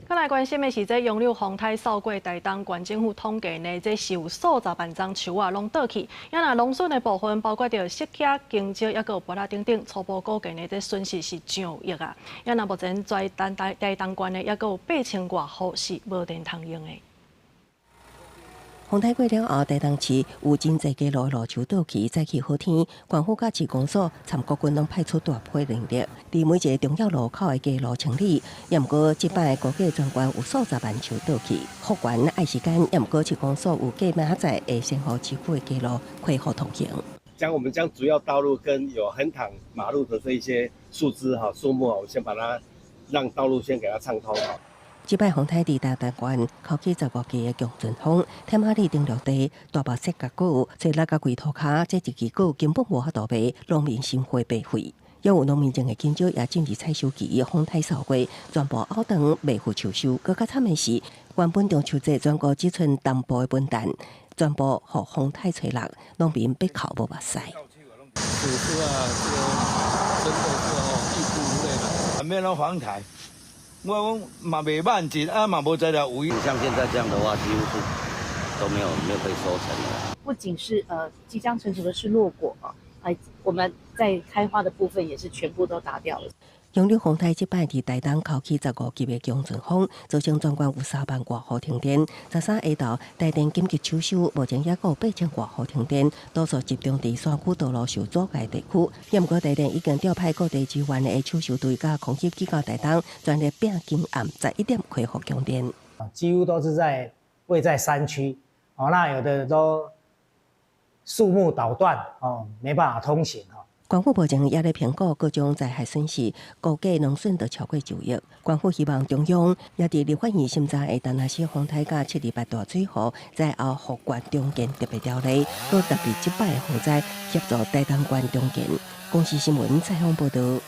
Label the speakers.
Speaker 1: 閣來關心的是，這楊柳風颱掃過台東縣政府統計呢，這是有數十萬樁樹仔攏倒去。啊若農損的部分，包括著釋迦、香蕉，抑閣有芭樂等等，初步估計呢，這損失是上億啊。啊若目前全台東縣呢，抑閣有8000外戶是無電通用的。
Speaker 2: 風颱過了後，台東市有真濟街路的路樹倒去，早起好天，縣府佮市公所參國軍攏派出大批人力，佇每一個重要路口的街路清理。也毋過，這擺估計全縣有數十萬樹倒去，復原愛時間。也毋過，市公所有計明仔載會先予市區的街路恢復通行。
Speaker 3: 將我們將主要道路跟有橫躺馬路的這一些樹枝哈樹木啊，我先把它讓道路先給它暢通。
Speaker 2: 這擺風颱佇台東縣，刮起15級的強陣風，天馬里頂陸地大白雪甲雨，吹落甲規塗跤，這一支雨根本無法度賣，農民心灰白費。也有農民種的香蕉也進入採收期，風颱掃過，全部拗斷，袂赴秋收。閣較慘的是，原本中秋節全國只賰東部的文旦，全部予風颱吹落，農民欲哭無目屎。
Speaker 4: 樹樹啊，這個真的是哦，欲哭無淚啦。
Speaker 5: 免攏風颱。我講嘛袂滿意，啊嘛無材料圍。
Speaker 6: 像現在這樣的話，幾乎是都沒有可以收成的。
Speaker 7: 不僅是即將成熟的是落果啊，哎，我們在開花的部分也是全部都打掉了。
Speaker 2: 楊柳風颱這擺佇台東刮起15級的強陣風，造成全縣有3萬外戶停電。13下晝，台電緊急搶修，目前抑閣有8000外戶停電，多數集中佇山區道路受阻礙地區。也毋過，台電已經調派各地支援的搶修隊佮空襲機到台東，全力拼今暗11點恢復供電。
Speaker 8: 幾乎都是在位在山區，哦，那有的都樹木倒斷，哦，沒辦法通行。
Speaker 2: 縣府目前也咧評估各種災害損失，估計農損都超過9億。縣府希望中央也佇立法院審查的田納西風颱佮七二八大水禍，災後復原重建特別條例，閣特別這擺的洪災協助台東縣重建。公視新聞採訪報導。